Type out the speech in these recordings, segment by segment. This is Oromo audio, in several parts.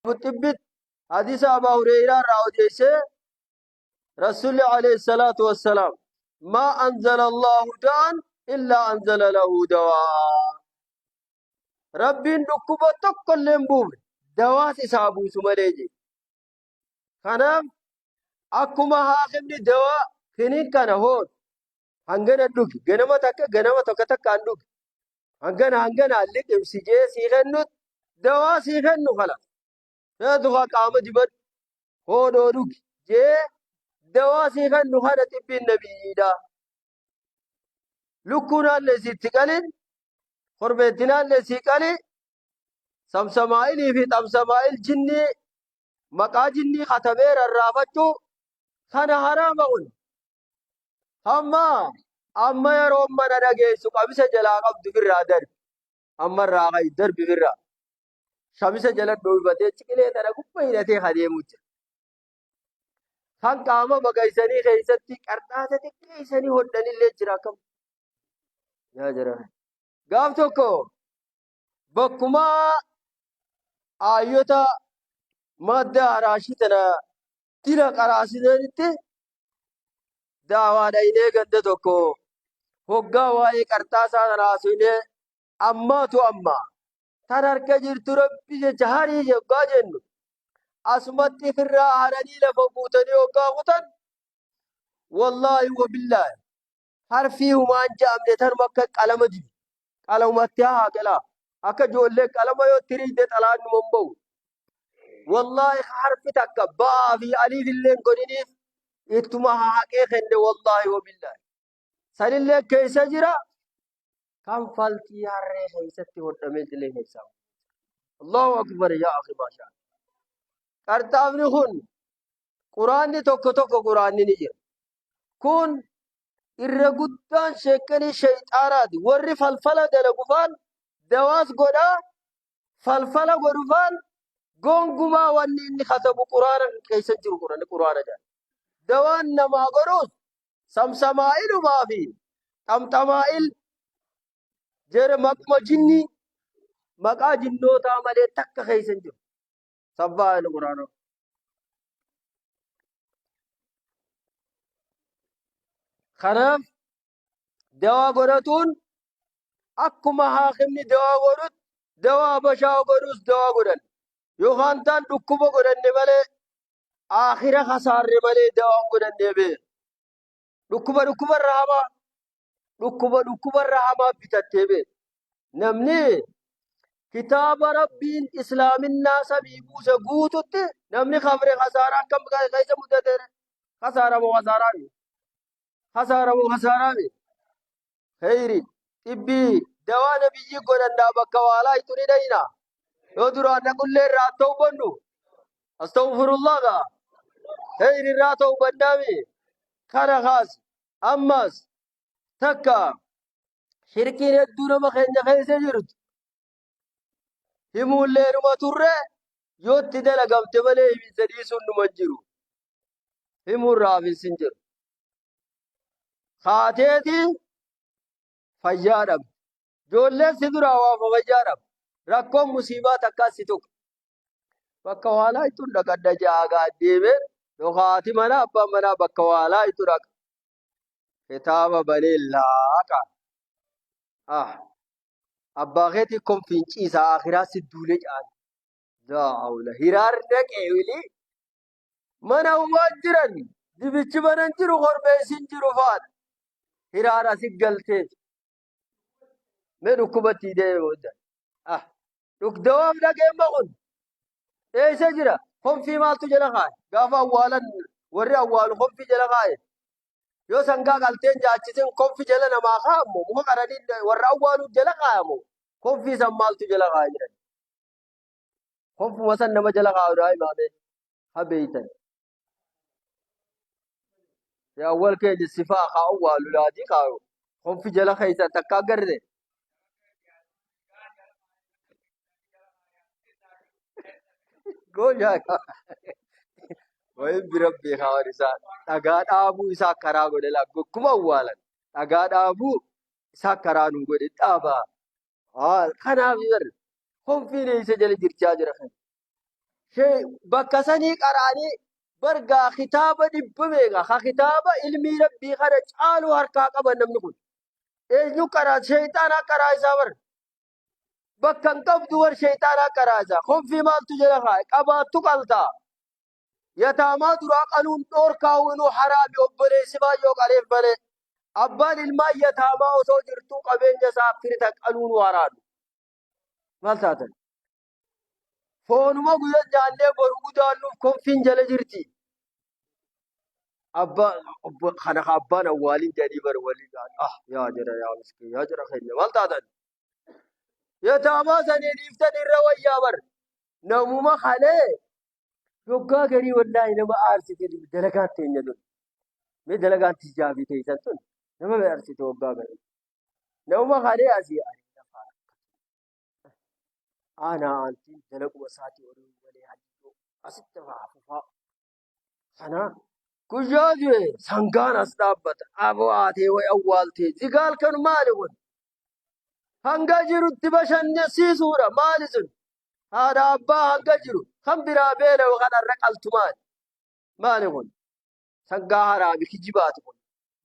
Xibbitti hadiisa Abaa Hureyraa irraa odeessee Rasuulli alayhi salaatu wassalaam maa anzala Allahu da'an illaa anzala lahu dawaa. Rabbiin dhukkuba tokko illee hin buufne dawaas isaa buusu malee jedhe. Kanaaf akkuma haakimni dawaa kiniin kana hoodhu hangana dhugi ganama takka ganama tokko takkaan dhugi hangana hangana liqimsi jee sii kennutti dawaa sii kennu kala feetu kaa qaama dibadhu hoodhoo dhugi jee dawaa sii kennu kana xibbiin nabiyyiidha. Lukkuun haallee sitti qalin korbeettiin haallee sii qali samsamaa'ilii fi xamsamaa'il jinnii maqaa jinnii katabee rarraafachuu kana haraama kun. Hamma amma yeroo mana dhageessu qamisa jalaa qabdu firraa darbi. Amma irraa ka'i darbi firraa. Shamisa jala dhoyfatee ciqilee tana gubba hidhatee adeemuu jira. Kan qaama baqaysanii keessatti qarxaasa xiqqeessanii hodhanillee jira akkam. Yaa jira. Gaaf tokko bakkuma aayyota madda araashii tana dila qaraasisanitti daawaa dhaynee ganda tokko hoggaa waa'ee qarxaasaa tana haasofnee ammaatu amma tan harka jirtu rabbi jecha harii hoggaa jennu asumatti ifirraa haranii lafa guutanii hoggaa kutan wallaahi wabillaahi harfii humaan ja'amne tanuma akka qalama dibi qalamumatti haa haaqelaa akka ijoollee qalama yoo tiriite xalaan numa hin ba'u Wallaahi harfi takka ba'aa fi aliif illee hin godhiniif ittuma haqee kenne wallaahi wabillaahi. Sanillee keessa jira kan faltii harree keessatti hodhamee illee keessaa. Allahu akbar yaa akhi maashaa. Qarxaafni kun quraanni tokko tokko quraanni ni jira. Kun irra guddaan sheekkanii shayxaanaati. Warri falfala dalagu faan dawaas godhaa falfala godhu faan gongumaa wanni inni katabu quraana keessa jiru quraanni quraana jedha. Dawaan namaa godhus samsamaa'ilumaa fi xamxamaa'il jere maquma jinnii maqaa jinnootaa malee takka keessa hin jiru. Sabbaa inni quraana. Kanaaf dawaa godhatuun akkuma haakimni dawaa godhutti dawaa habashaa godhus dawaa godhan yookaan taan dhukkuba godhanne malee aakhira kasaarre malee dawaan godhannee beera. Dhukkuba dhukkuba irra hamaa dhukkuba dhukkuba irra hamaa bitattee beera. Namni kitaaba rabbiin islaaminaa samii buuse guututti namni kafre kasaaraa akkam keessa mudateere kasaara moo kasaaraa miti? Kasaara moo kasaaraa miti? Kheyri xibbii dawaa nabiyyii godhannaa bakka waalaa itti ni dhayna. Yoo duraan dhaqullee irraa tawbannu astaghfirullah gaa. Kheyri irraa tawbannaami. Kana kaas ammas takka shirkiin hedduu nama keenya keessa jirtu himuullee numa turre yoo itti dalagamte malee himinsa dhiisuun numa hin jiru. Himuurraa hafinsi hin jiru. Kaateeti fayyaa dhabde. Ijoolleen si duraa waafa fayyaa dhabde. Rakkoon musiibaa takkaa si tuqa. Bakka waalaa ittuun dhaqadha jaagaa deemee yookaan haati manaa abbaan manaa bakka waalaa ittu dhaqa. Kitaaba banee laaqa. Ah, abbaa keetii konfiin ciisaa akhiraa si duulee caan. Laa hawla hiraar dhaqee wilii Mana waan jiran dibichi mana hin jiru korbeessi hin jiru faadha. Hiraar asi galteef. Mee dhukkubatti deeme booda. Ah, dhugdawaaf dhageenma kun. Eessa jira? Konfii maaltu jala kaaye? Gaafa awwaalan warri awwaalu konfii jala kaaye. Yoo sangaa qalteen jaachisin konfi jala namaa kaa'amu muka qaranii warra awwaalu jala kaayamu konfii san maaltu jala kaa'e jedhan. Konfuma san nama jala kaa'u daa himaame ha beeytan. Yaa awwal keenya sifaa haa awwaalu yaadii kaa'u. Konfi jala keessa takka agarre. Gooshaa wayin bira beekaa waan isaa dhagaa dhaabuu isaa karaa godhe laa gokkuma awwaalan dhagaa dhaabuu isaa karaa nu godhe dhaabaa. Kanaaf bar konfiin eessa jala jirchaa jira kan. Bakka sanii qara'anii bargaa kitaaba dhibba meeqa ka kitaaba ilmii rabbii kana caalu harkaa qaban namni kun. Eenyu qaraa sheeyxaanaa qaraa isaa bar. Bakka hin qabdu bar sheeyxaanaa qaraa isaa. Konfii maaltu jala kaa'e qabaattu qaltaa. Yataamaa duraa qaluun dhoorkaa inuu haraami obboleessi baay'oo qaleef malee. Abbaan ilmaan yataamaa osoo jirtuu qabeenya isaa firita qaluun haraami. Maal taatan? Foonuma guyyaa nyaannee boru gudaannuuf konfiin jala jirti. Abbaa obbo kana ka abbaan awwaaliin jedhanii bara waliin ah yaa jara yaa miskiin yaa jara keenya maal taatan? Yataamaa sanii dhiiftan irra wayyaa bar. Namuma kalee yoggaa garii wallaahi nama aarsite dalagaan teenya tun. Mee dalagaan tijaa fi teessan tun nama aarsite waggaa garii. Namuma kalee asii ani lafa aanaa aantiin dalaguma isaatii olii malee hajjoo asitti faa fufaa. Kana guyyaa du'e sangaan as dhaabbata. Aboo haatee way awwaaltee zigaal kan maali kun? Hanga jirutti bashannansiisuudha maali sun? Haadha abbaa hanga jiru kan biraa beela'u kan har'a qaltu maali? Maali kun? Sangaa haraami kijibaati kun.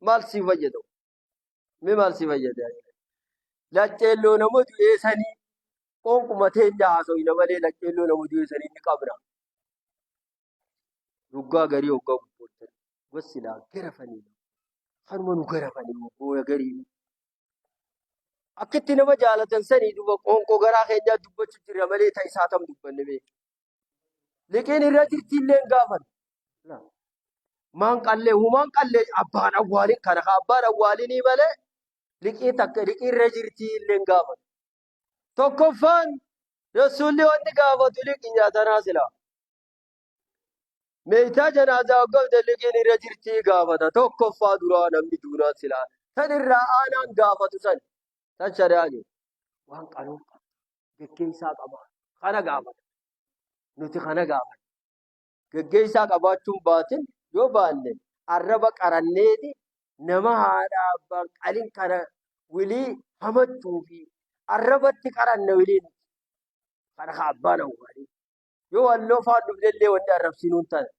Maal si fayyadu? Mee maal si fayyada? Lacceelloo nama du'ee sanii qoonquma teenya haasofna malee lacceelloo nama du'ee sanii ni qabna. Yoggaa garii hoggaa gurgurtan gosilaa garafanii kanuma nu garafanii hoggooya garii. Akkitti nama jaalatan sanii duba qoonqoo garaa keenyaa dubbachuu jirra malee ta isaa tam dubbanne mee. Liqiin irra jirti illee hin gaafan. Maan qallee humaan qallee abbaan awwaalin kana ka abbaan awwaalinii malee liqii takka liqii irra jirti illee hin gaafan. Tokkoffaan Rasuulli wanni gaafatu liqii nyaatanaa silaa. Meeytaa janaazaa hoggamte liqiin irra jirtii gaafata. Tokkoffaa duraa namni duunaan silaa. Tan irraa aanaan gaafatu san. Tan shari'aa jiru. Waan qaluun qaba. Geggeessaa qaba. Kana gaafata. Nuti kana gaafata. Geggeessaa qabaachuun baatin yoo baanne arraba qaranneeti nama haadha abbaan qalin kana wilii hamachuu fi arrabatti qaranne wiliin kana ka abbaan awwaalii. Yoo walloo faan dhufnellee wanni arrabsinuun tana.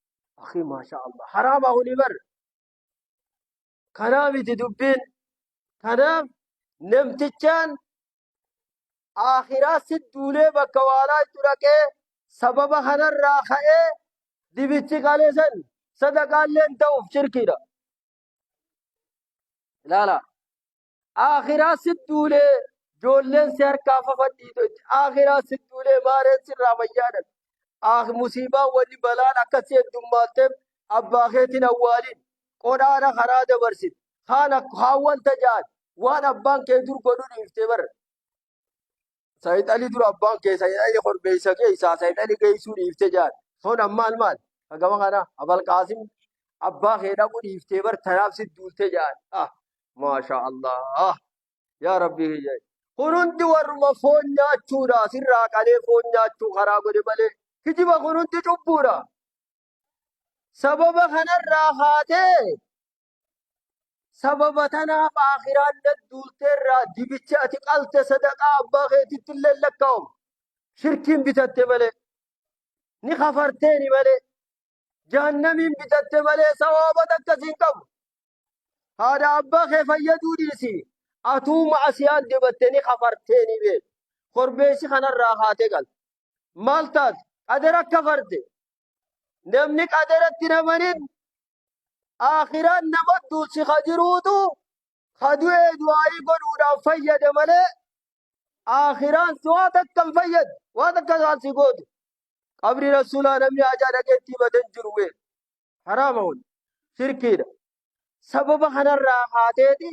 Akhi maashaa Allah. Haraama kuni bar. Kanaa miti dubbiin. Kanaaf namtichaan akhiraa si duulee bakka waalaa itti dhaqee sababa kanarraa ka'ee dibichi qalee san sadaqaallee hin ta'uuf shirkiidha. Ilaala. Aakhiraa si duulee joolleen si harkaa fafadhiitu aakhiraa si duulee maareen sirraa fayyaadan. Aak musiibaan wanni balaan akkasii heddummaatteef abbaa keetiin awwaalin qodhaadha karaa dabarsit. Kaan kaan wanta ja'an waan abbaan kee dur godhu dhiiftee bara. Sayixali dura abbaan kee sayixali korbeessa keessaa sayixali geessuu dhiifte jaan. Sun ammaan maal? Hagama kana Abalqaasim abbaa kee dhaqu dhiiftee bar tanaaf si duulte jaan. Ah maasha Allah. Yaa Rabbii kiyya. Kun hundi warruma foon nyaachuudha. Sirraa qalee foon nyaachuu karaa godhe malee. Kijiba kun hundi cubbuudha. Sababa kanarraa kaatee Sababa tanaaf aakhiraan na duulteerraa dibicha ati qalte sadaqaa abbaa keetitti illee hin lakkaa'amu. Shirkiin bitatte malee. Ni kafarteeni malee. Jahannamiin bitatte malee sawaaba takka siin qabu. Haadha abbaa kee fayyaduu dhiisi. Atuu ma'asiyaan dibatte ni kafarteeni bee. Korbeessi kanarraa kaatee galte. Maal taate? Qadara kafarte. Namni qadaratti namanin Aakhiraan nama duulchi ka jiruutu ka du'ee du'aayii godhuudhaan fayyada malee aakhiraan si waa takka hin fayyadu waa takka isaan si gootu. Qabrii rasuulaa namni haajaa dhaqee itti himate hin jiru wee. Haraama kun shirkiidha. Sababa kanarraa kaateeti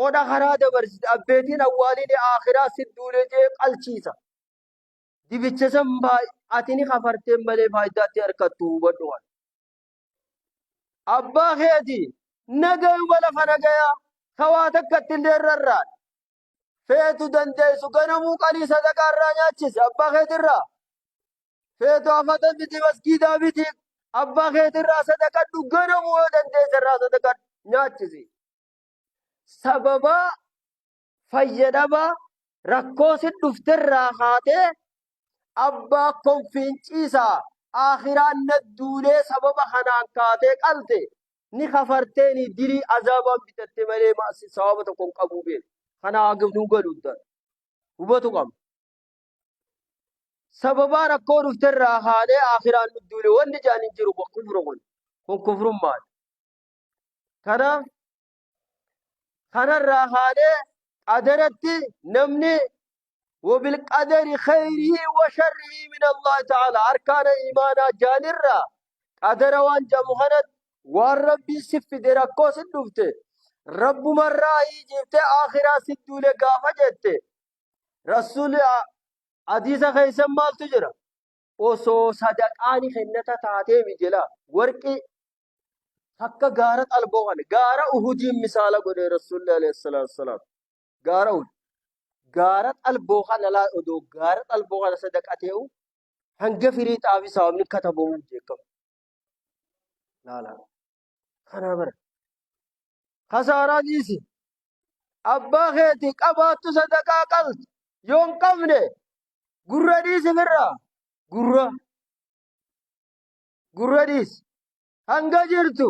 qodha karaa dabarsite abbeetiin awwaaliin aakhiraa si duule jee qalchiisa. Dibicha san ati ni kafarteen malee faayidaatti harkattu hubadhu kana. Abbaa keeti nagayuma lafa nagayaa ka waa takkatti illee rarraan feetu dandeessu ganamuu qalii sadaqaa irraa nyaachise abbaa keetirraa feetu afata miti masgiidaa miti abbaa keetirraa sadaqadhu ganamuu yoo dandeesse irraa sadaqadhu nyaachisi. Sababaa fayyadama rakkoo si dhufterraa kaatee Abbaa konfiin ciisaa aakhiraan na duulee sababa kanaan kaatee qalte ni kafarteeni dilii azaabaan bitatte malee maasi sawaaba tokko hin qabuu beeku. Kana hagam nuu galu hubatu qabna. Sababaa rakkoo dhufte irraa kaanee aakhiraan nu duule wanni jedhan hin jiru kun kufru kun kufrummaadha. Kanaaf kanarraa kaanee qadaratti namni wabilqadari khayrihi wa sharrihi min Allah ta'ala arkaana iimaanaa jaanirraa qadara waan jedhamu kanatti waan rabbiin si fide rakkoo si dhufte rabbumarraa hiijiftee aakhiraa si duule gaafa jette Rasuulli hadiisa keessa maaltu jira? Osoo sadaqaani kennata taatee mijela warqii akka gaara xalboo kana gaara Uhudiin misaala godhe Rasuulli alayhi salaatu wassalaam. Gaara Uhud. Gaara xalboo kana laa odoo gaara xalboo kana sadaqatee'u hanga firii xaafii sababni katabamu beekamu. Laala. Kana bara. Kasaaraa dhiisi. Abbaa keeti qabaattu sadaqaa qaltu yoo hin qabne gurra dhiisi firraa gurra gurra dhiisi hanga jirtu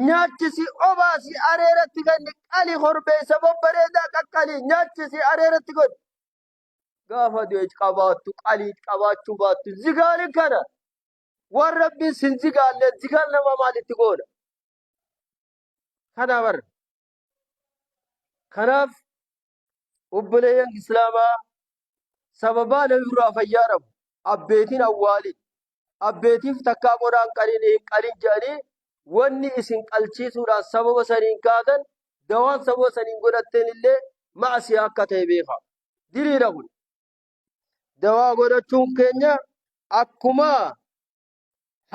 nyaachisi obaasi areeratti kenni qali korbeessa babbareedaa qaqqali nyaachisi areeratti godhi gaafa du'e qabaattu qalii qabaachuu baattu zigaalin kana waan rabbiin sin zigaalle zigaal nama maalitti goona kana bar Kanaaf obboleeyyan Islaamaa sababaa namni irraa fayyaa dhabu abbeetiin awwaalin abbeetiif takkaa qodaan qalin hin qalin jedhanii wanni isin qalchiisuudhaan sababa saniin kaatan dawaan sababa saniin godhatteen illee ma'asiyaa akka ta'e beeka. Diriira kun dawaa godhachuun keenya akkuma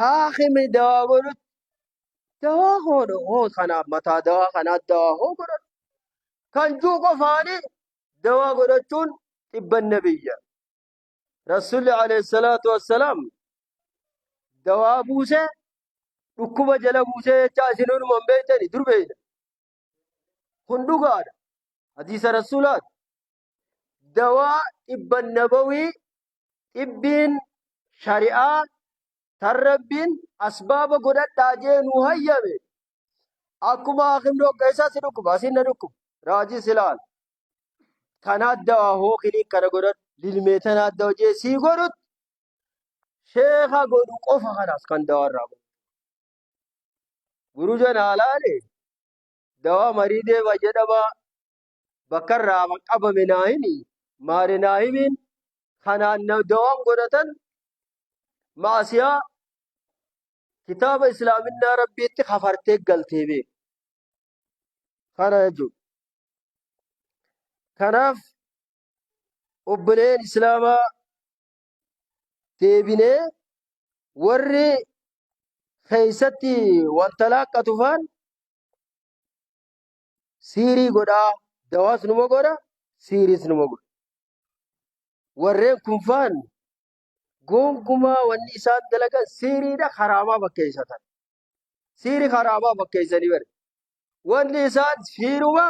Haakimi dawaa godhutti dawaa hoodha hoo kanaaf mataa dawaa kanaa dawaa hoo godhadhu. Kan juu qofaani dawaa godhachuun xibban nabiyya. Rasuulli alayhi salaatu wassalaam dawaa buuse dhukkuba jala buusee jechaa isin hunduma hin beektani dur beeyna. Kun dhugaadha. Hadiisa rasuulaati. Dawaa xibban nabawii Xibbiin shari'aa tan Rabbiin asbaaba godhadhaa jee nuu hayyame akkuma haakimni hogga isaa si dhukkuba asiin na dhukkuba raajii si laala kanaa dawaa hoo kiniin kana godhadhu lilmee tanaa dawa jee sii godhut sheekha godhu qofa kanaas kan dawaa irraa godhu guruja naa laale dawaa mariidee fayyadamaa bakka irraa qabame naa himi maare naa himiin kanaan dawaan godhatan ma'asiyaa kitaaba islaaminaa rabbiitti kafartee galtee beeku. Kana jechuudha. Kanaaf obboleen islaamaa deebinee warri keessatti wanta laaqqatu faan siirii godhaa dawaas numa godha siiriis numa godha. Warreen kun faan gonkumaa wanni isaan dalagan siiriidha haraamaa fakkeessatan. Siiri haraamaa fakkeessanii bare. Wanni isaan siiruma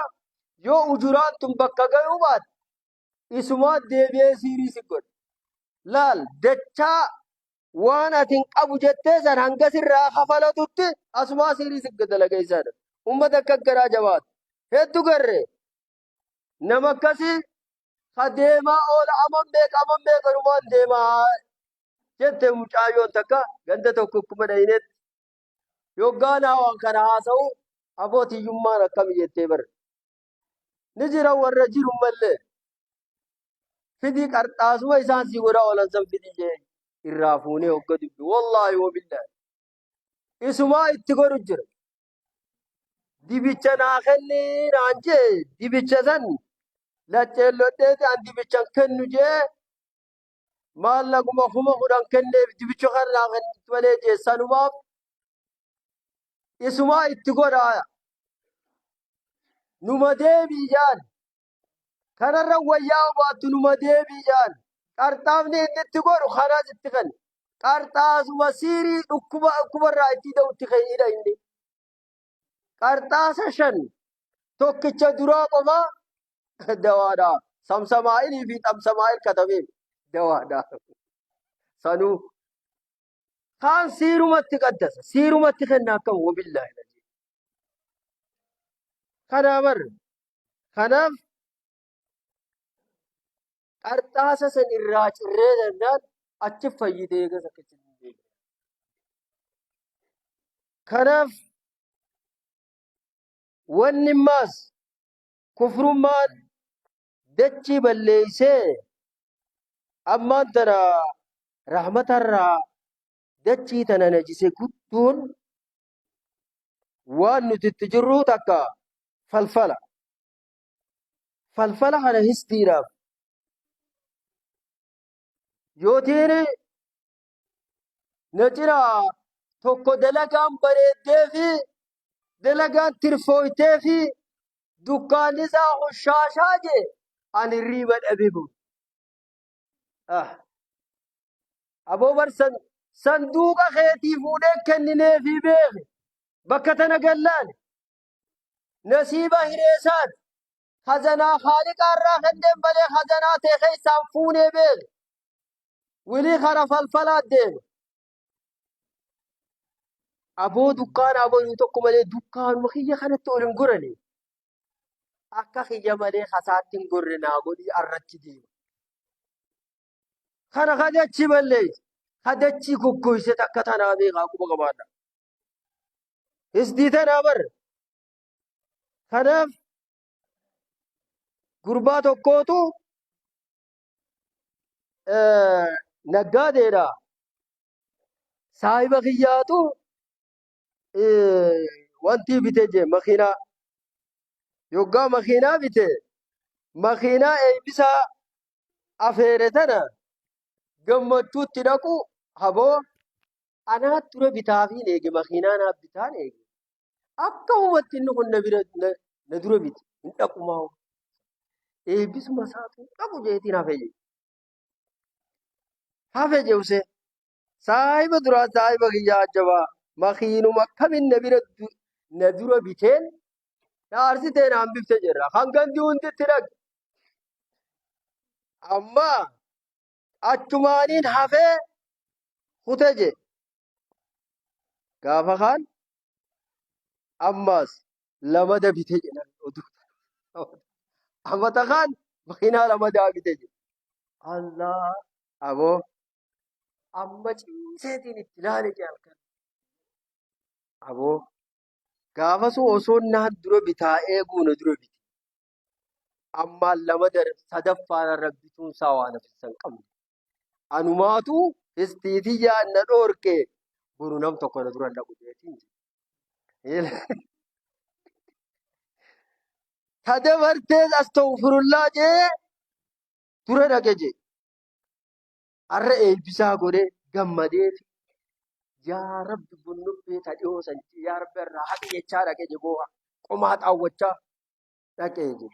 yoo ujuraan tun bakka gayuu baatte isumaa deebi'ee siirii si godha. Laal dachaa waan ati hin qabu jettee san hanga sirraa kafalatutti asumaa siirii si dalageessaadha. Ummata akka garaa jabaatu. Hedduu garree nama akkasii ka deemaa oola aman meeqa aman meeqa numaan deemaa jette mucaayyoon takka ganda tokko akkuma dhayinetti yoggaa naa waan kana haasa'u abootiyyummaan akkami jettee bara ni jira warra jiru mallee fidii qarxaasuma isaan sii godhaa oolan san fidii jee irraa fuunee hogga dubbi wallaahi wabillaahi isumaa itti godhu jira dibicha naa kenni naan jee dibicha san lacceellodheeti an dibichan kennu jee maallaquma 10,000 kenneef dibicha kana naa kennitu malee jee sanumaaf isumaa itti godhaa numa deebii jaan kanarra wayyaa obaattu numa deebii jaan qarxaafni inni itti godhu kanaas itti kenna qarxaasuma siirii dhukkuba dhukkubarraa itti hidha itti hidha inni qarxaasa shan tokkicha duraa qofa dawaadha samsamaa'ilii fi xamsamaa'il katabee dawaadha. Sanuu kaan siirumatti qaddasa siirumatti kenna akkam wabillaahi. Kanaa bar kanaaf qarxaasa san irraa cirree jennaan achi fayyite eegas akkasitti hin deebi'e. Kanaaf wanni immaas kufrummaan dachii balleeysee ammaan tana rahmatarraa dachii tana najise guddoon waan nuti itti jirruu takka falfala. Falfala kana histiidhaaf yootiin na cinaa tokko dalagaan bareeddee fi dalagaan tirfooytee fi dukkaanni isaa kun shaashaa jee ani riiba dhabe bulu. Ah. Aboo bar san sanduuqa keetii fuudhee kennineefii beeki. Bakka tana gallaani. Nasiiba hireesaati. Khazanaa haaliqaa irraa kenneen malee khazanaa tee keessaan fuunee beeki. Wilii kana falfalaa deema. Aboo dukkaana abaluu tokko malee dukkaanuma kiyya kanatti ol hin gorani. Akka kiyya malee kasaatti hin gorre naa godhii arrachi deema. Kana kadachii balleeyse. Kadachii goggoyse takka tanaa beekaa quba qabaadha. Hisdii tanaa bar. Kanaaf gurbaa tokkootu naggaadeedha. Saahiba kiyyaatu wantii bite jee makiinaa. Yoggaa makiinaa bite makiinaa eebbisaa afeere tana gammachuutti dhaqu haboo anaa dura bitaafiin eege makiinaa naaf bitaan eege. Akka humatti inni kun na bira na dura bite hin dhaqumaa. Eebbisuma isaatu dhaqu jeetiin hafe jee. Hafe jee usee. Saahiba duraa saahiba kiyyaa ajjabaa makiinuma kamin na bira na dura biteen na aarsitee na hambifte jirra. Kan gandi hundi itti dhaqe. Amma achumaaniin hafee kute jee. Gaafa kaan ammaas lamada bite jedhan oduu. Amata kaan makiinaa lamadaa bite jedhe. Allah aboo amma ciiseetiin itti ilaale jee halkan. Aboo gaafa sun osoo naan dura bitaa eeguu na dura bite. Ammaan lama sadaffaan irra bituun isaa waan hafisa hin qabne. Anumaatu histii tiyyaan na dhoorke boru nam tokko na dura hin dhaqu jeetiin jedhe. Ta dabartees astaghfirullaa jee dura dhaqe jee. Har'a eebbisaa godhee gammadee fi yaa rabbi bunnubbee ta dhiyoo san yaa rabbi irraa haqi jechaa dhaqe je boo'a qomaa xaawwachaa dhaqee je.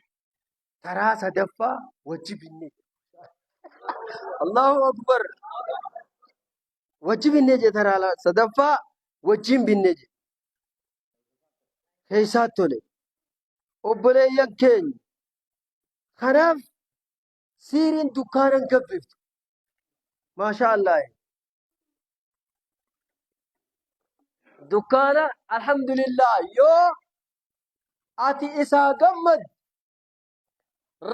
Taraa sadaffaa wajji binne. Allahu akbar. Wajji binne je taraa sadaffaa wajjin binne je. Keessaa tole. Obboleeyyan keenya. Kanaaf siiriin dukkaana hin gabbiftu. Maashaa Allah. Dukkaana alhamdulillah yoo ati isaa gammadde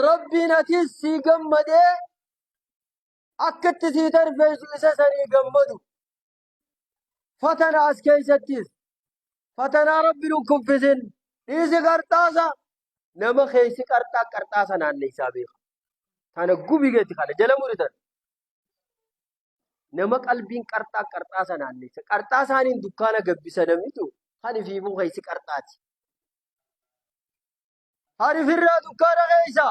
Rabbiin atis sii gammadee akka itti sii tarfeessu isa sanii gammadu. Fatana as keessattis fatanaa Rabbi nun kuffisin dhiisi qarxaasa nama keessi qarxaa qarxaasa naanneessaa beeka. Tana gubi geetti kana jala muritan. Nama qalbiin qarxaa qarxaasa naanneessa. Qarxaasaaniin dukkaana gabbisa namni jiru kan ifiifuu keessi qarxaati. Harifirraa dukkaana keessa.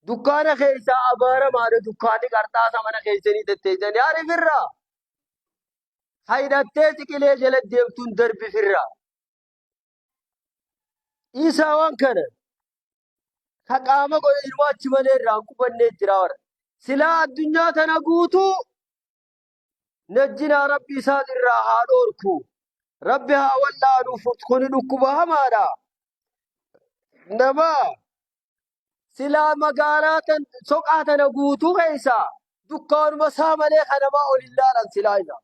Dukkaana keessa abaaramaadha dukkaanni qarxaasa mana keessanii tetteessanii harifirraa. Hidhattee ciqilee jala deemtuun darbifirraa. Isaa waan kana ka qaama godhe ilmoo achi malee irraa hin qubannee jira warra. Silaa addunyaa tana guutuu najjinaa rabbi isaan irraa haa dhoorku. Rabbi haa wallaanuuf kuni dhukkuba hamaadha. Nama silaa magaalaa tan soqaa tana guutuu keessa Dukkaanuma isaa malee kan namaa ol hin laalan silaa isa.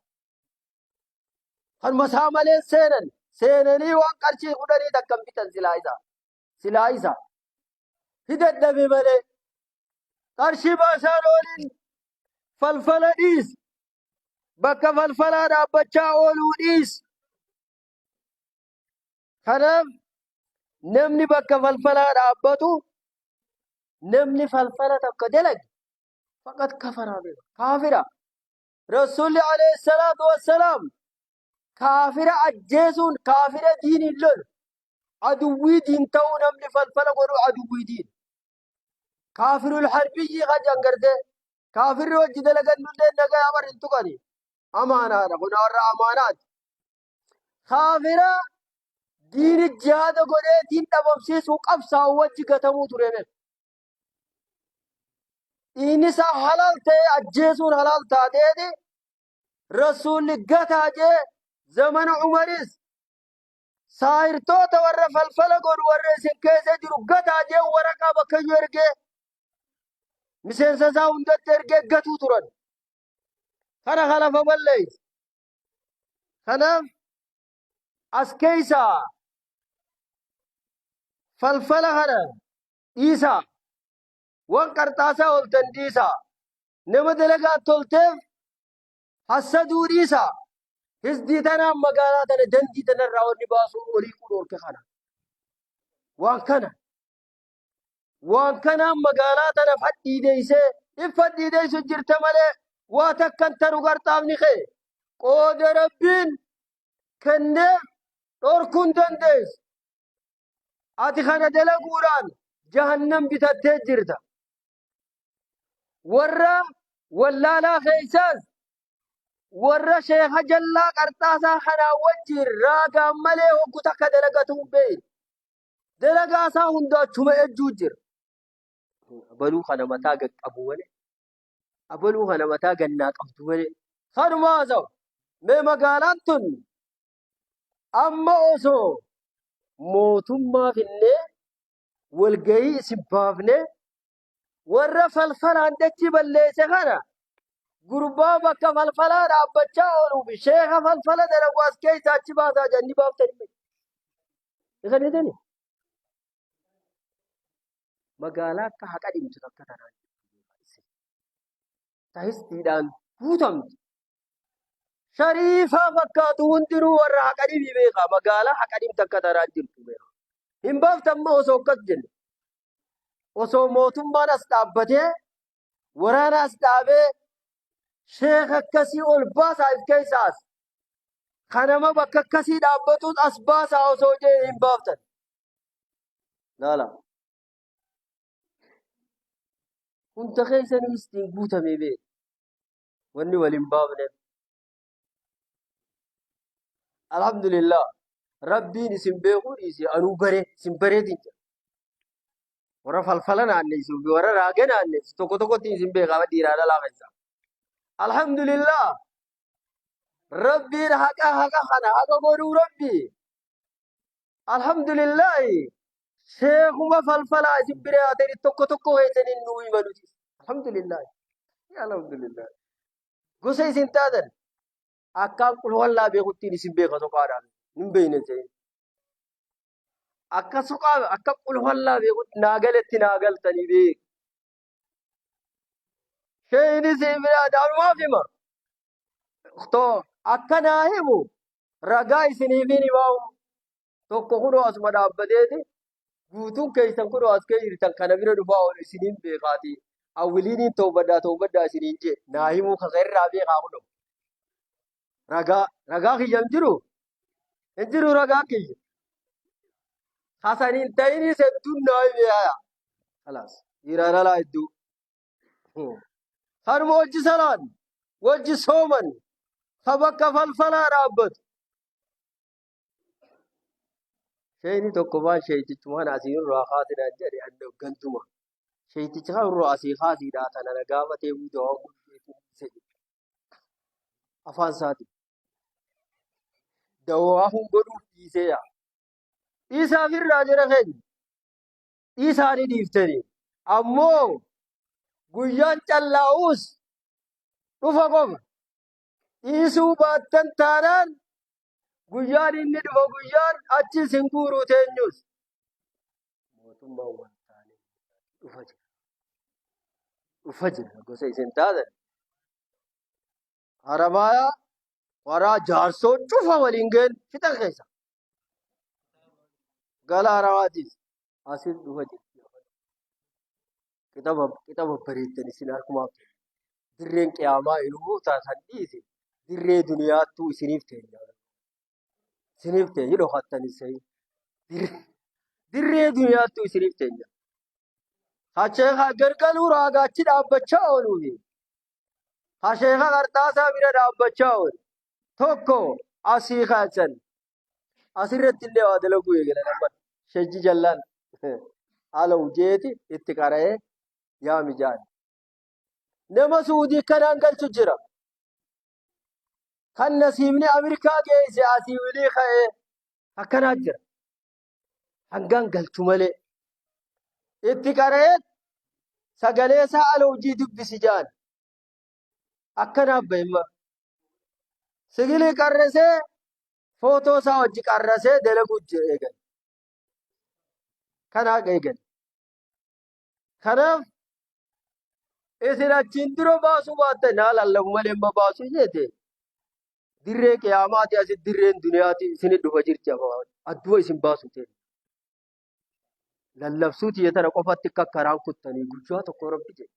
Kanuma isaa malee seenan. Seenanii waan qarshii kudhanii takka hin bitan silaa isa. Silaa isa. Hidadhabe malee. Qarshii baasaan oolin falfala dhiis. Bakka falfalaa dhaabbachaa ooluu dhiis. Kanaaf namni bakka falfalaa dhaabbatu namni falfala tokko dalage faqad kafaraa beeka. Kaafira. Rasuulli alayhi salaatu wassalaam kaafira ajjeesuun kaafira diiniin lolu. Aduwwii diin ta'uu namni falfala godhu aduwwii diin. Kaafirul harbiyyii kan jedhan gartee kaafirri hojii dalagannullee nagayaa bar hin tuqani. Amaanaadha kun warra amaanaati. Kaafira diini jihaada godhee diin dhabamsiisuu qabsaa'u wajji gatamuu ture beeku. Dhiigni isaa halaal ta'ee ajjeesuun halaal taateeti rasuulli gataa jee zamana Umaris saahirtoota warra falfala godhu warra isin keessa jiru gataa jee waraqaa bakkayyuu ergee miseensa isaa hundatti ergee gatuu turan. Kana kalafa balleessa. Kanaaf as keessaa falfala kana dhiisaa. Waan qarxaasaa ooltan dhiisaa. Nama dalagaa tolteef hassaduu dhiisaa. Hisdii tanaan magaalaa tana dandii tanarraa wanni baasuu horii kun dhorke kana. Waan kana. Waan kanaan magaalaa tana fadhiideysee if fadhiideysu jirta malee waa takkan taru qarxaafni kee qooda rabbiin kenneef dhorkuu hin dandeessu. Ati kana dalaguudhaan jahannam bitattee jirta. Warra wallaalaa keessaas warra sheekha jallaa qarxaasaa kanaa wajjin raagaan malee hoggu takka dalagatuu hin beekne. Dalagaa isaa hunda achuma ejjuu jira. Abaluu kana mataa gad qabu malee. Abaluu kana mataa gannaa qabdu malee. Kanuma haasa'u. Mee magaalaan tun amma osoo mootummaa finnee walgahii isin baafnee warra falfalaan dachii balleesse kana gurbaa bakka falfalaa dhaabbachaa ooluu fi sheeka falfala dalagu as keessaa achi baasaa jedhanii baaftanii. Isin magaalaa akka haqa dhimtu takka tanaan tahistiidhaan guutamte. Shariifaa fakkaatu hundinuu warra haqa dhibii beekaa magaalaa haqa dhimtu akka tanaan jirtu beekaa. Hin baaftan moo osoo akkas jenne? Osoo mootummaan as dhaabbatee waraana as dhaabee sheeka akkasii ol baasaa if keessaa as. Kanama bakka akkasii dhaabbatus as baasaa osoo jee hin baaftan. Laala. Hunda keessanii istiin guutamee beeku. Wanni wal hin baafneef. Alhamdulillah. Rabbiin isin beekuu dhiise anuu bare isin bareetiin jira. Warra falfala naanneessu fi warra raaga naanneessu tokko tokkotti isin beekaa dhiiraa dhalaa keessa. Alhamdulillah. Rabbiin haqa haqa kana haqa godhuu rabbi. Alhamdulillah. Sheekuma falfalaa isin bira yaatanii tokko tokko keessaniin nuu hima nuti. Alhamdulillah. Alhamdulillah. Gosa isin taatan akkaan qulwallaa beekuttiin isin beeka soqaadhaan hin beekne ta'e. Akka soqaa akka qulwallaa beekutti naa galetti naa galtanii beek. Sheeyni si bira daanumaaf hima. Too akka naa himu ragaa isiniifin himaa. Tokko kunoo asuma dhaabbateeti guutuun keessan kunoo as kee jirtan kana bira dhufaa oolu isiniin beekaati. Awwiliiniin toobadhaa toobadhaa isiniin jee naa himuu kaka irraa beekaa kunoo. Ragaa ragaa kiyya hin jiru hin jiru ragaa kiyya. Hasan hin ta'inis hedduun naa hime haya. Kalaas dhiiraan alaa hedduu. Kanuma wajji salaan wajji sooman ka bakka falfalaa dhaabbatu. Sheeyni tokko maan sheeytichumaan asii irraa kaasinaan jedhe anna ganduma. Sheeyticha kan irraa asii kaasiidhaa tana na gaafatee buuda waan guddeetiin isa jedhe. Afaan isaatiin. Dawaa hun godhuuf dhiisee yaa. Dhiisaaf irraa jara keenya. Dhiisaa ni dhiiftanii. Ammoo guyyaan callaa'us Dhufa qofa. Dhiisuu baattan taanaan guyyaan inni dhufa guyyaan achi isin guuruu teenyus. Mootummaan wal taanee dhufa jira. Dhufa jira gosa isin taatan. Haramaayaa waraa jaarsoo cufa waliin ga'een fixan keessa. Gala haramaatiis asin dhufa jirti. Qixa qixa babbareeddan isin harkumaaf ta'e. Dirreen qiyaamaa inuu taasan dhiise dirree duniyaattuu isiniif teenya. Isiniif teenya dhokattan isai. Dirree duniyaattuu isiniif teenya. Hacheekaa gargaluu raagaa achi dhaabbachaa ooluufi. Hasheeka qarxaasaa bira dhaabbachaa oolu. Tokko asii kaasan. Asirratti illee waa dalaguu eegalan amma. Shejji jallaan alaw jeeti itti qara'ee yaa mijaan. Nama Suudii kanaan galchu jira. Kan nasiibni Ameerikaa geesse asii wilii ka'ee akkanaa jira. Hangaan galchu malee. Itti qara'ee sagalee isaa ala hojii dubbisi jaan. Akkanaaf bahimma. Sigilii qarresee footoo isaa wajji qarrasee dalaguu jira eegale. Kanaaf eegale. Kanaaf isin achiin dura baasuu baattan naa lallabu malee amma baasuu jeete. Dirree qiyaamaati asi dirreen duniyaati isin dhufa jirti afaan adduma isin baasu ta'e. Lallabsuu tiyya tana qofatti akka karaan kuttanii guyyaa tokko rabbi jedhe.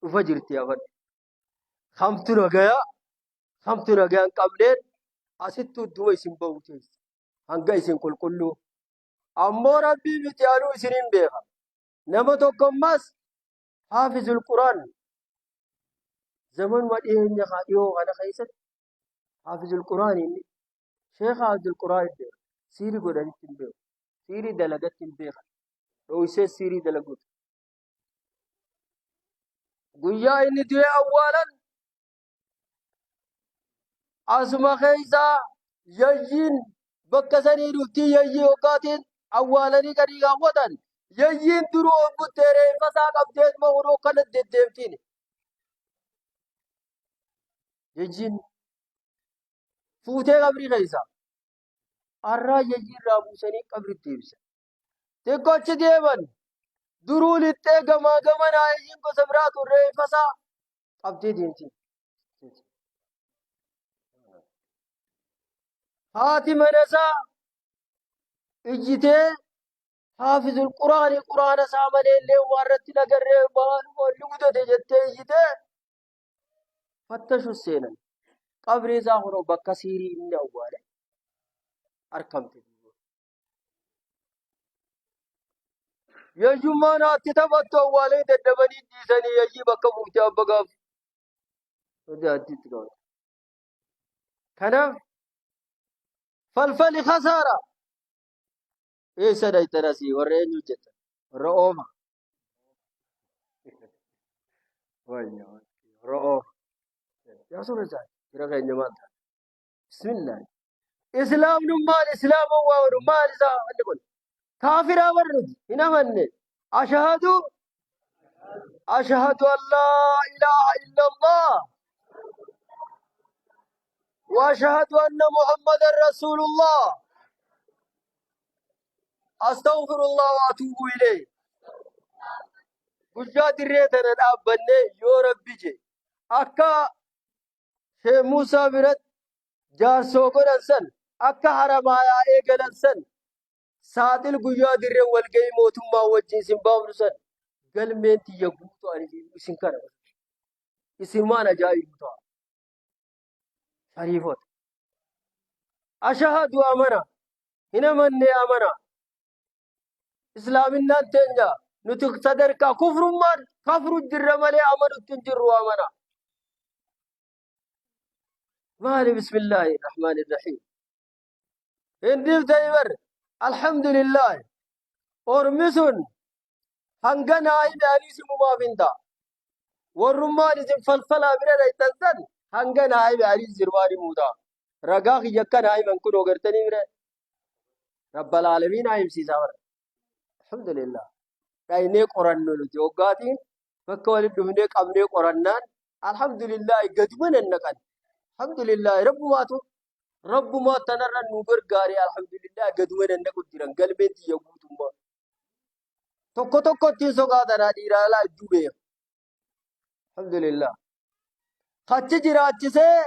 Dhufa jirti afaan. Kamtu nagaya kamtu nagaya hin qabneen asitti udduma isin bahu teessi. Hanga isin qulqulluu. Ammoo rabbii miti anuu isinin beeka. Nama tokko ammas haafizul Quraan zamanuma dhiyeenya kaa dhiyoo kana keessatti haafizul Quraan inni sheekha haafizul Quraan hin beeku. Siirii godhanitti hin beeku. Siirii dalagatti hin beekan. Dhoysee siirii dalaguuti. Guyyaa inni du'ee awwaalan asuma keessaa yayyiin bakka sanii dhuftii yayyii hoggaatiin awwaalanii gadi kaawwatan yayyiin duruu of buttee reeffa isaa qabdeetuma kunoo kana deddeemtiin. Yayyiin fuutee qabrii keessa arraa yayyii irraa buusanii qabritti deebisan. Xiqqoochi deeman duruu lixxee gamaa gamanaa yayyiin gosa biraatu reeffa isaa qabdee deemti. Haati mana isaa iyyitee haafizul quraanii quraana isaa malee illee waan irratti nagarree waan walli gudate jettee iyyitee fattashu seenan. Qabrii isaa kunoo bakka siirii inni awwaale arkamte. Yayyummaan haatti taphattu awwaalee daddabanii dhiisanii yayyii bakka buufte abba gaaf. Hojii addiitti qabata. Kanaaf falfali kasaara. Eessa dhaytan asii warra eenyu jettan? Warra oofa. Wayya warra oofa. Yaa sura isaa jira keenya maal ta'a? Bismillah. Islaamnummaan islaama waa godhu maal isaa wanni kun? Kaafiraa warri nuti hin amanne. Ashahadu ashahadu an laa ilaaha illallah wa ashahadu anna muhammadan rasuulullah. Astaghfirullah wa atuubu ilayh. Guyyaa dirree tana dhaabbannee yoo rabbi je akka Sheekh Muusaa biratti jaarsoo godhan san akka haramaayaa eegalan san saaxil guyyaa dirreen walga'ii mootummaa wajjin isin baafnu san galmeen tiyya guutu ani isin kana isinumaan ajaa'ibu ta'a. Shariifota. Ashahadu amana hin amannee amana. Islaaminaan teenya nuti sadarkaa kufrummaan kafru jirra malee amanutti hin jirru amana. Maali bismillaahi rahmaani rahiim. Hin dhiiftanii bar alhamdulillaahi. Ormi sun hanga naa hime anis himumaaf hin ta'a. Warrummaan isin falfalaa bira dhayxan san hanga naa hime anis sirumaan himuu ta'a. Ragaa kiyya akka naa himan kunoo gartanii bira Rabbal aalamiin haa himsiisaa bara. Alhamdulillah. Dhaynee qorannu nuti hoggaatiin bakka walitti dhufnee qabnee qorannaan Alhamdulillaahi gaduma nannaqan. Alhamdulillaahi rabbumaatu rabbumaa tanarra nu gargaare alhamdulillaahi gaduma nannaqu jiran galmeen tiyya guutummaa. Tokko tokko ittiin soqaa tanaa dhiiraa alaa hedduu beeka. Alhamdulillah. Achi jiraachisee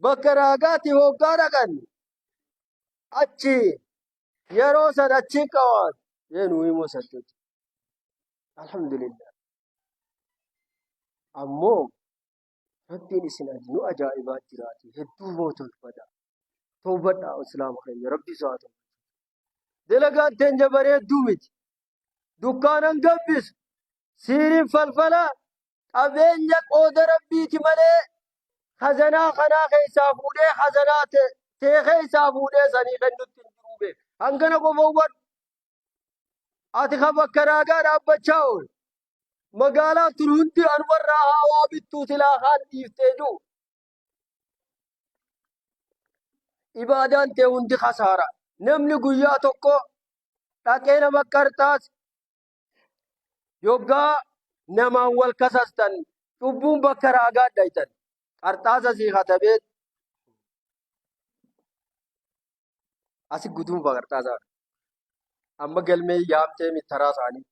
bakka raagaatti hoggaa dhaqan achi yeroo san achi qawaan yee nuu himuu sattuuti. Alhamdulillah. Ammoo rabbiin isin nu ajaa'ibaa jiraati hedduu moo tolfadha. Tawbadhaa islaama keenya rabbi isaa haa tolchu. Dalagaan teenya bareedduu miti. Dukkaanan gabbisu. Siiriin falfala qabeenya qooda rabbiiti malee khazanaa kanaa keessaa fuudhee khazanaa tee keessaa fuudhee sanii kennutti hin jiruu beek. Hangana qofa hubadhu. Ati ka bakka raagaa dhaabbachaa oolu. Magaalaa tun hundi anumarraa haa waa bittuu silaa kaan dhiiftee jiru. Ibaadaan tee hundi kasaara. Namni guyyaa tokko dhaqee nama qarxaas yoggaa namaan wal kasastan cubbuun bakka raagaa dhaytan. Qarxaasa sii katabee asi guduunfa qarxaasaa. Amma galmee yaamtee miti taraa isaanii.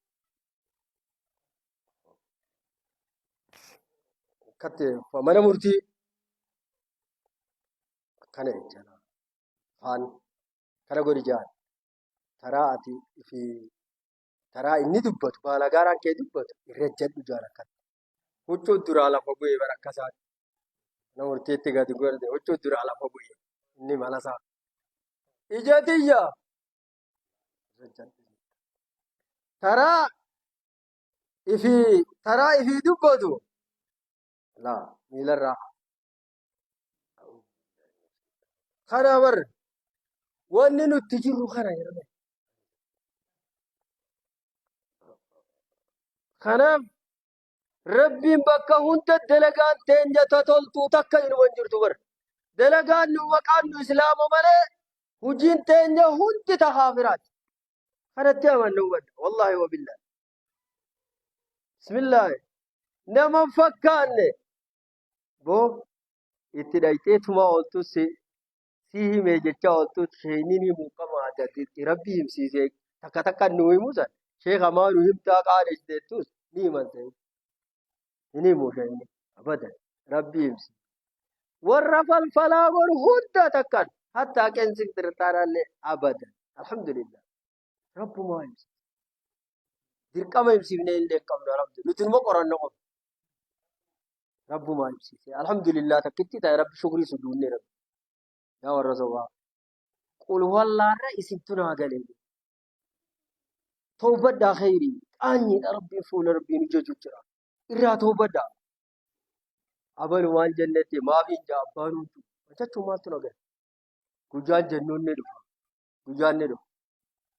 Akkatti mana murtii akkana jecha afaan kana godhi jaan taraa ati fi taraa inni dubbatu baalagaaraan kee dubbatu irra jadhu jaan akkatti. Huccuu duraa lafa bu'ee bara akkasaati. Mana murtiitti gadi godhate huccuu duraa lafa bu'e inni malasaa. Ija tiyya taraa ifii taraa ifii dubbatu laa miilarraa kana bar wanni nutti jirru kana yeroo kanaaf Rabbiin bakka hunda dalagaan teenya ta toltuu takka inuma hin jirtu bar. Dalagaan nu maqaan nu islaama malee hujiin teenya hundi ta kaafiraati. Kanatti amanna hubadha. Wallaahi wa billaahi. Bismillaahi. Nama hin fakkaanne. Boo itti dhayxee tumaa ooltus si si himee jechaa ooltus sheeyniin himuu qaba adda rabbi himsiisee takka takka nu himu san sheeka maa nu himtaa qaadhesteettus ni himan ta'e. Hin himu sheeyni abadan rabbi himsiise. Warra falfalaa godhu hunda takkan hattaa qeensi xirxaaraallee abadan alhamdulillah rabbumaa himsiise. Dirqama himsiifnee illee hin qabnu alhamdulillah nuti numa qoranna qofa. Rabbumaa himsiise alhamdulillah takkitti ta'e rabbi shukrii sujuudne rabbi yaa warra sobaa. Qul wallaarra isintu naa galee. Tawbadhaa kheyrii qaanyiidha rabbiin fuula rabbiin hojjechu jira. Irraa tawbadhaa. Abalu waan jennetti maaf hin jaa abbaan hundi. Jechuun maaltu na gahe? Guyyaan jennuun ni dhufa. Guyyaan ni dhufa.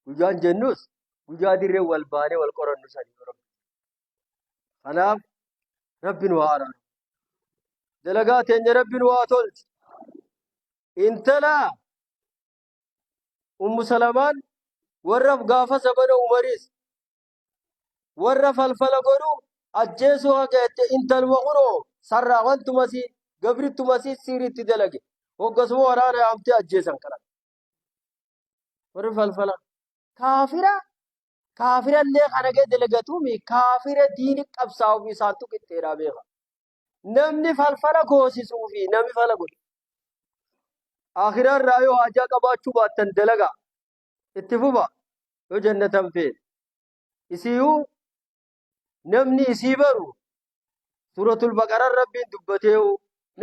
Guyyaan jennus guyyaa dirree wal baanee wal qorannu sani. Kanaaf rabbi nu haa araaru. Dalagaa teenya rabbi nu haa tolchu. Intala Ummu Salamaan warra gaafa zamana Umariis warra falfala godhu ajjeesuu haga jette intaluma kunoo sarraa wantumasii gabrittumasii siiriitti dalage hoggasuma waraana yaamtee ajjeesan kana warri falfala kaafira kaafirallee kana gee dalagatuumi kaafira diini qabsaa'uuf isaantu qixxeedhaa beeka namni falfala goosisuu fi namni fala godhu akhiraa irraa yoo haajaa qabaachuu baattan dalagaa itti fufa yoo jannatan feene isiyuu namni isii baru suuratul baqaraa rabbiin dubbateehu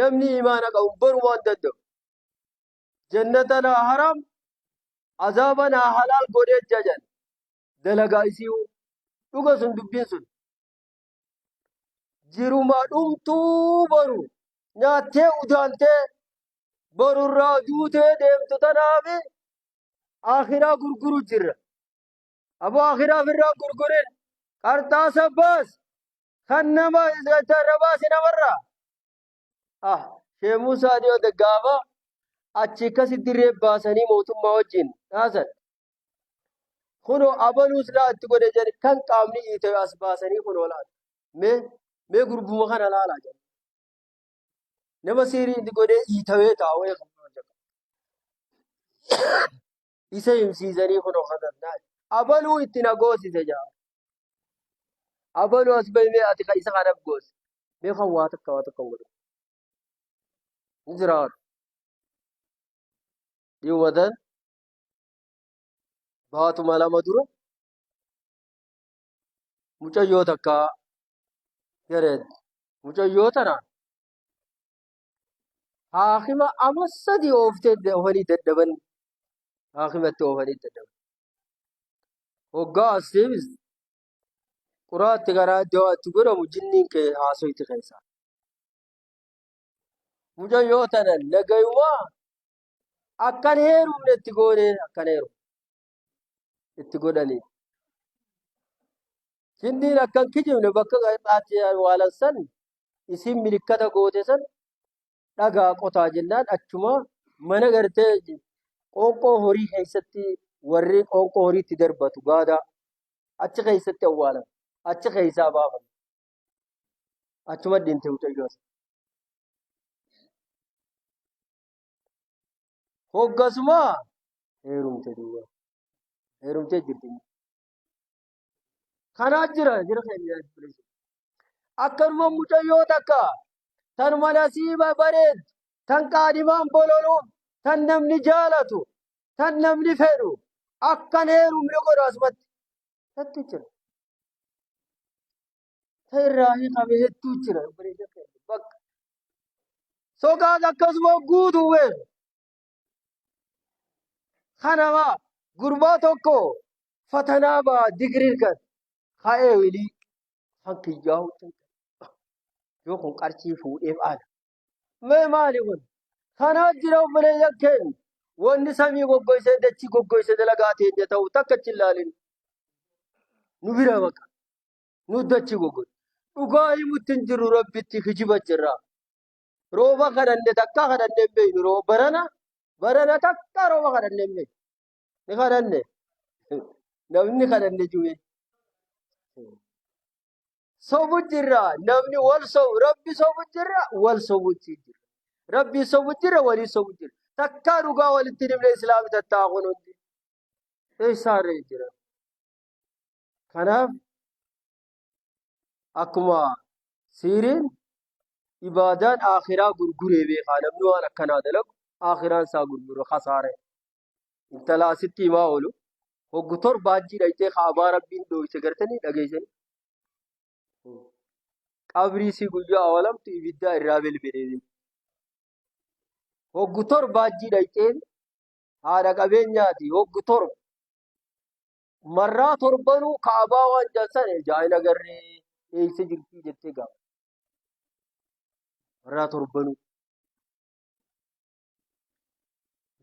namni imaana qabu baru waan danda'u jannata naa haram azaaba naa halaal godhee jajan dalagaa isiyuu dhuga sun dubbiin sun jiruma dhumtuu boru nyaattee udaantee borurraa duutee deemtu tanaafi akhiraa gurguru jirra. Aboo akhiraa firraa gurgurin qarxaasa baas kan nama irra baasi namarraa. Ah Shee Muusaa dhiyoote gaafa achi akkasi dirree baasanii mootummaa wajjin dhaasan. Kunoo abaluus laa itti godhe jedhe kan qaamni iite as baasanii kunoo laata. Mee mee gurbuma kana laalaa jedhe. Nama siirii itti godhee iitawee taa'u isa himsiisanii kunoo kana abaluu itti na goosise jaa. Abaluu as bahimee ati ka isa kanaaf goose. Mee kan waa takka waa takka hin godhu. Ni jiraatu. Dhiwwatan baatuma lama dura mucayyoo takka gareetti. Mucayyoo tana haakima ama sadi ooftee oofanii dadhaban. Haakimatti oofanii dadhaban. Hoggaa as deebiste quraatti karaa iddoo itti godhamu jinniin kee haasoyti keessaa. Mucayyoo tana nagayumaa akkan heerumne itti goonee akkan heerumu itti godhanii. Jinniin akkan kijibne bakka qaxxaatti awwaalan san isiin milikkata goote san dhagaa qotaa jennaan achuma mana gartee qoonqoo horii keessatti warri qoonqoo horiitti darbatu gaadaa achi keessatti awwaalan achi keessaa baafan achuma dhinte mucayyoo san. Hoggasuma heerumte duuba heerumtee jirti. Kanaa jira jira keenya. Akkanuma mucayyoo takka tanuma nasiiba bareeddu tan qaadhimaan bololuuf tan namni jaalatu tan namni fedhu akkan heerumne godhu asumatti hedduu jira. Ta irraa hiikame hedduu jira. Bakka soqaas akkasuma guutuu beeku. Kanama gurbaa tokko fatanaa ba'a digirii kan ka'ee wilii kan kiyyaa hojjetan yoo kun qarshii fuudheef aada. Mee maali kun? Kanaa jira obboleeyyan keenya. Wanni samii goggoysee dachii goggoyse dalagaa teenya ta'u takka achi ilaalin. Nu bira baqa. Nu dachii goggoyse. Dhugaa himutti hin jirru rabbitti kijiba jirra. Rooba kadhanne takka kadhanne hin beeknu rooba barana barana takka rooba kadhanne hin beeknu. Ni kadhanne. Namni kadhanne juwe. Sobu jirra namni wal sobu rabbi sobu jirra wal sobutti jirra. Rabbi sobu jirra walii sobu jirra. Takkaa dhugaa walitti himne islaami tattaa kun hundi. Eessaarra jira. Kanaaf akkuma siiriin ibaadaan akhiraa gurguree beekaa namni waan akkanaa dalagu akhiraan isaa gurguru kasaare. Intala asitti himaa oolu hoggu torba hajjii dhayxee kaabaa rabbiin dhooyse gartanii dhageessanii. Qabrii isii guyyaa awalamtu ibiddaa irraa belbelee. Hoggu torba hajjii dhayxeen haadha qabeenyaati hoggu torba. Marraa torbanuu kaabaa waan jalsan jaa'in agarree eeysa jirtii jettee gaafa. Marraa torbanuu.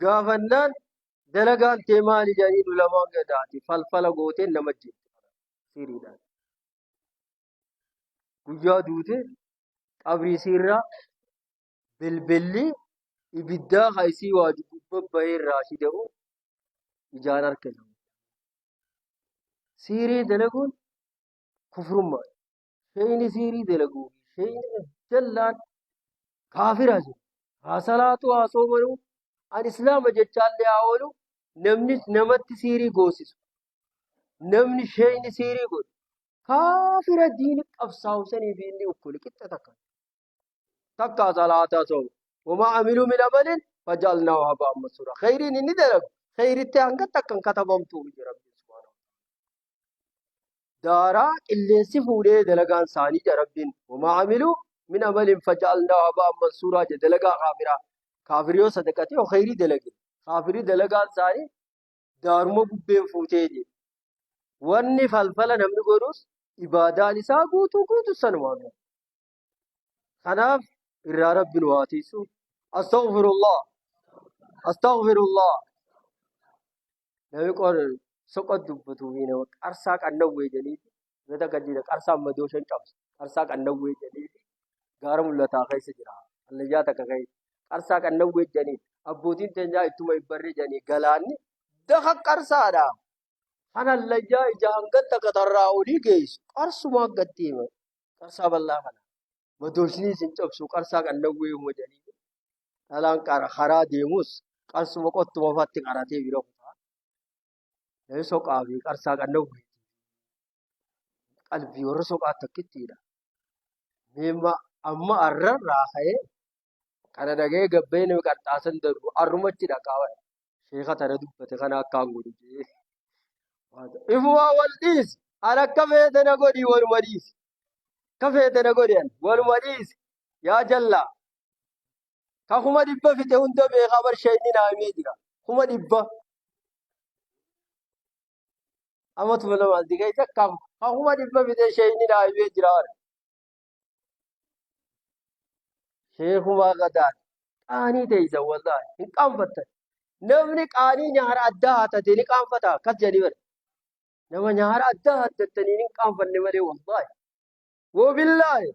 Gaafannaan dalagaan tee maali jedhanii nu lamaan gadaati falfala gooteen nama jette siriidhaan. Guyyaa duute qabrii isiirraa belbelli ibiddaa ka isii waaju gubba bahee irraa si da'u ijaan arke nama. Siirii dalaguun kufrummaa. Sheeyni siirii dalaguu fi sheeyni jallaan kaafira jiru. Haa salaatu haa soomanuu an islaama jechaallee haa oolu namni namatti siirii goosisu namni sheeyni siirii godhu kaafira diini qabsaa'u sanii fi inni ukkuli qixxa takka. Takka salaataa soomu. Wamaa amiluu min amalin faja'alnaahu haba'an mansuura. Kheyriin inni dalagu kheyritti hanga takka hin katabamtuuf jira Rabbiin subhaanahu. Daaraa qilleensi fuudhee dalagaan isaanii jedha Rabbiin. Wamaa amiluu min amalin faja'alnaahu haba'an mansuuraa jedha dalagaa kaafiraa. Kaafiri yoo sadaqate yoo kheyrii dalage. Kaafiri dalagaan isaanii daaruma bubbeen fuutee jedhe. Wanni falfala namni godhus ibaadaan isaa guutuu guutuu sanumaan. Kanaaf irraa Rabbi nu haa tiisu. Astaghfirullah. Astaghfirullah. Namni qor soqa dubbatuu fi nama qarsaa qannawwee jedhanii yoo takka jira qarsaan madoo shan cabsu qarsaa qannawwee jedhanii gaara mul'ataa keessa jira. Hallayyaa takka keessa qarsaa qannawwee jedhanii abbootiin teenyaa ittuma ibbarree jedhanii galaanni daka qarsaadha. Kan hallayyaa ija hanga takka tarraa olii geessu qarsumaa gatti hima. Qarsaa bal'aa kana. Madoosni isin cabsu qarsaa qannawwee huma jedhanii dhalaan qara karaa deemus qarsuma qottuma fatti qaratee bira kutaa. Namni soqaa fi qarsaa qannawwee qalbii warra soqaa takkittiidha. Meemma amma arrarraa ka'ee kana dhaga'ee gabbee nama qarxaasan darbu arrumachi dhaqaa bara. Sheeka tana dubbate kana akkaan godhu jee. Ifumaa wal dhiisi. An akka feete na godhi waluma dhiisi. Akka feete na godhi an waluma dhiisi. Yaa jallaa. Ka 100,000 fixe hunda beekaa bar sheeyni naa himee jira. 100,000. Amatuma lamaan si keessa ka 100,000 fixe sheeyni naa himee jira bara. Sheekumaa gadaan qaanii teeysan wallaahi hin qaanfattan. Namni qaanii nyaara addaa hatate ni qaanfata akkas jedhanii bara. Nama nyaara addaa hattattanii hin qaanfanne malee wallaahi. Wabillaahi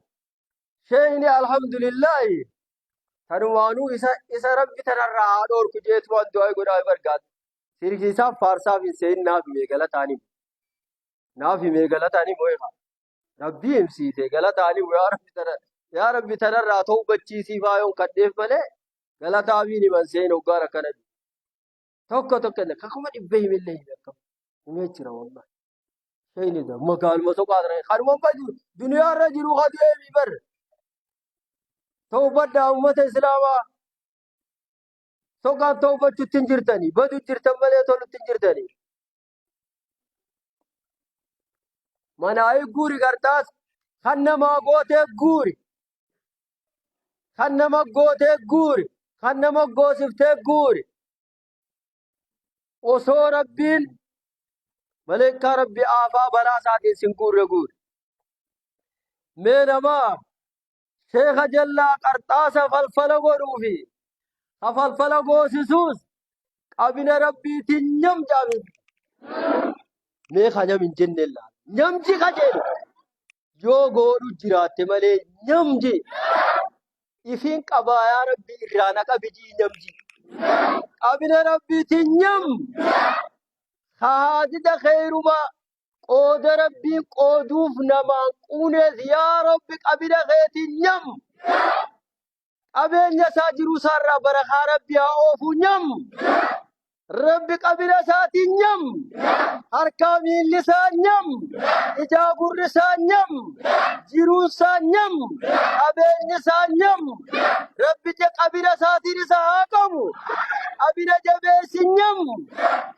sheeyni alhamdulillaahi tanumaanuu isa isa rabbi tanarraa haa dhoorku jeetumaan du'aa godhaa bargaata. Sirkiisaaf faarsaaf hin seenin naaf himee galataan hime. Naaf himee galataan himu eegaa. Rabbii himsiise galataan himu yaa rabbi tana yaa rabbi tanarraa tawbachiisii faayoon kadheef malee galataafiin himan seen hoggaan akkana tokko tokko illee kakuma dhibba himillee hime akkam himee jira wallahi. Shayni da magaaluma soqaa tana kanuma badu duniyaa irra jiru kadu eebi bar. Tawbadhaa ummata islaamaa. Soqaan tawbachutti hin jirtani badu jirtan malee tolutti hin jirtani. Manaayi guuri gartaas kan namaa gootee guuri. Kan nama gootee guuri. Kan nama goosiftee guuri. Osoo rabbiin maleekkaa rabbi aafaa balaa isaatiin sin guurre guuri. Mee namaa sheeka jallaa qarxaasa falfala godhuu fi ka falfala goosisuus qabina rabbiitiin nyam jaame. Mee ka nyam hin jenne laala. Nyamji ka jedhu yoo godhu jiraatte malee nyamji. Ifiin qabaa yaa rabbi irraa na qabi jii nyamji. Qabina rabbiitiin nyam. Ka haasida keeyruma Qooda Rabbiin qooduuf namaan quunees yaa Rabbi qabina keetiin nyam. Qabeenya isaa jiruu isaarraa barakaa Rabbi haa oofu nyam. Rabbi qabina isaatiin nyam. Harkaa miilli isaa nyam. Ijaa gurri isaa nyam. Jiruun isaa nyam. Qabeenyi isaa nyam. Rabbi qabina isaatiin isa haa qabu. Qabina jabeessi nyam.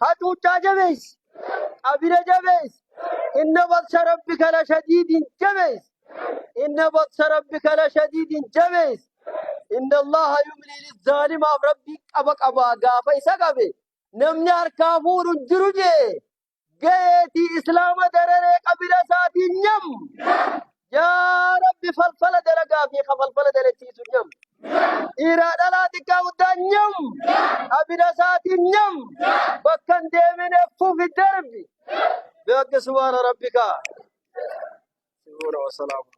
Hacuuccaa jabeessi. Qabina jabeessi. Inna batsha rabbika la shadiidin jabeessi. Inna batsha rabbika la shadiidin jabeessi. Inna Allaha yumlii lizzaalimaaf rabbiin qaba qabaa gaafa isa qabe namni harkaa fuudhu hin jiru jee gaheetii islaama dararee qabina isaatiin nyam. Yaa Rabbi falfala dalagaa fi ka falfala dalachiisu nyam. Dhiiraa dhalaa xiqqaa guddaa nyam. Qabina isaatiin nyam. Bakka hin deemine fufi darbi. Bihaqqi subhaana rabbika. Sibuuna wasalaamu.